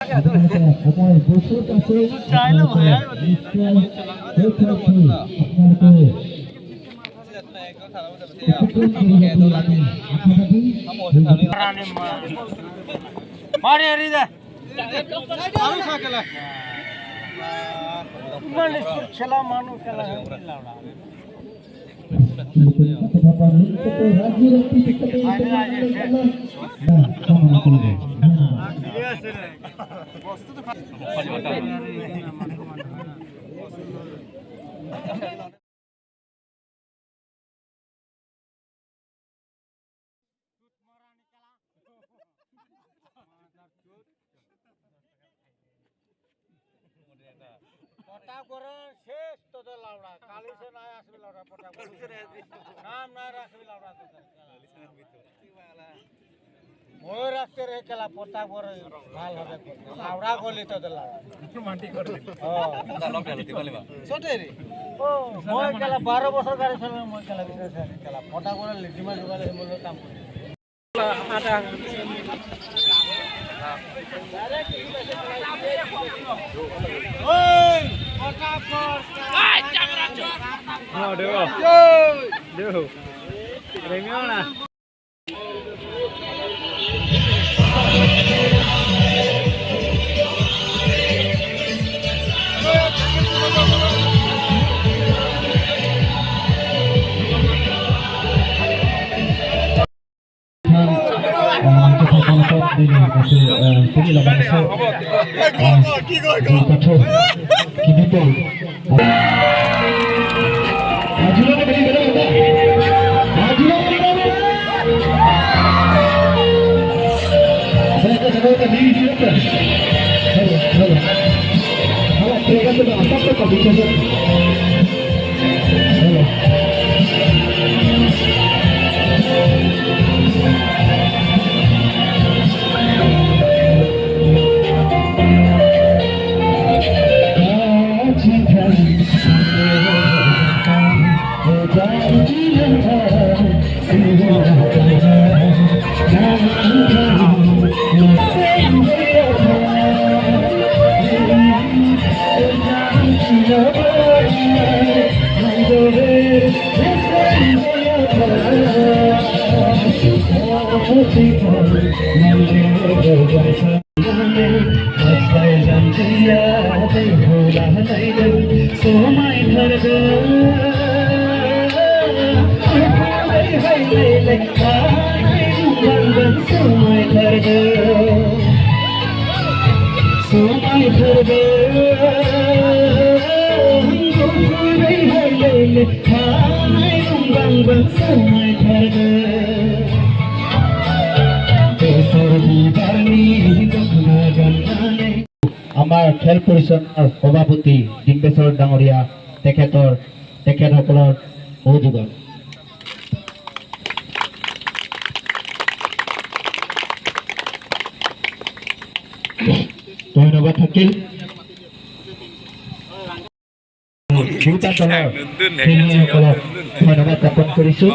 সময় বহুত আছে, আপোনালোকে অতিক্ৰম কৰিব বুলি আমি আশাবাদী। শেষ তোদের লাউড়া, কালিসে নাই আসবি লাউড়া, পটা নাম নাই রাখবি লাউড়া। মই রাখতে রে খেলা পতা করে ভাল হবে, লাউড়া গলি তোদের লাউড়া মাটি করে। ও মই খেলা 12 বছর গাড়ি চলে, মই খেলা বিচাৰিছে খেলা পতা কৰে লিজিমা যোগালে বলে কাম কৰি। আমাৰ খেল পৰিষদৰ সভাপতি ডিম্বেশ্বৰ ডাঙৰীয়া, তেখেতসকলৰ সহযোগত ধন্যবাদ থাকিল। দুটা দলৰ খেলুৱৈসকলক ধন্যবাদ জ্ঞাপন কৰিছোঁ।